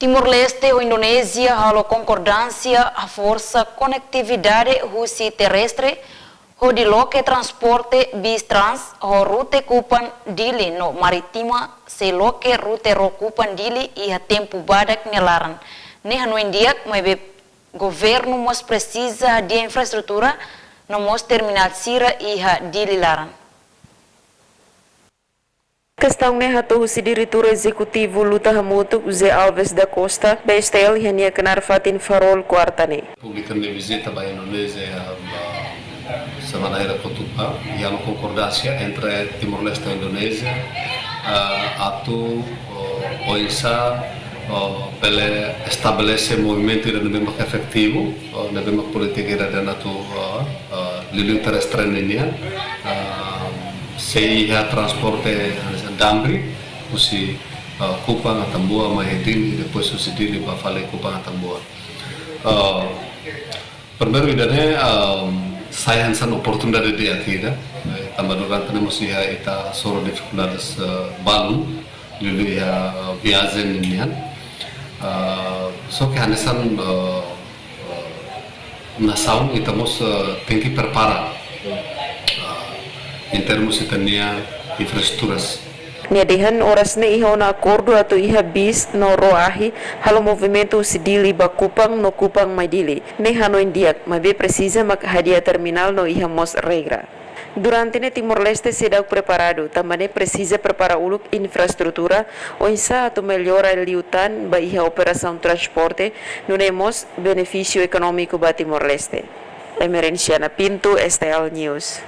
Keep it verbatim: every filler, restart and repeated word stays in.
Timor-Leste ho Indonézia halo konkordánsia haforsa konetividade husi terrestre hodi loke transporte bis trans ho rute Kupang Dili no marítima sei loke rute ró Kupang Dili iha tempu badak nia laran. Ne'e hanoin di'ak, maibé governu mós presiza hadi'a infraestrutura no mós terminál sira iha Dili laran. Kestaun ne'e hato'o husi Diretór Ezekutivu Luta Hamutuk, José Alves da Costa, ba STL iha nia knaar fatin Farol, kuarta ne'e. Públiku nia vizita ba Indonézia, ba semana hira kotuk, ah, iha konkordánsia entre Timor-Leste ho Indonézia, ah, atu, oh, oinsá, oh, bele estabelese movimentu ida ne'ebé mak efetivu, oh, ne'ebé mak polítika ida atu, oh, oh, liuliu terrestre ninian, ah, sei iha transporte, ah, danbri, husi, ah, Kupang, Atambua, mai Dili, depois husi Dili ba fali Kupang, Atambua. Ah, primeiru ida-ne'e, ah, sai hanesan oportunidade di'ak ida, eh, tanba durante ne'e mós iha ita hasoru difikuldades, eh, balun, liuliu iha, eh, viajen ninian. Ah, só ke hanesan, eh, eh, nasaun ita mós, eh, tenke prepara, eh, em termos ita-nia infraestruturas. Nia dehan oras ne'e iha ona akordu atu iha bis no ró ahi halo movimentu husi Dili ba Kupang no Kupang mai Dili. Ne'e hanoin di'ak, maibé presiza mak hadi'a terminál no iha mós regra. Durante ne'e Timor-Leste seidauk preparadu, tanba ne'e presiza prepara uluk infraestrutura, oinsá atu mellora liután ba iha operasaun transporte, nune'e mós benefísiu ekonómiku ba Timor-Leste. Emerenciana Pinto, STL News.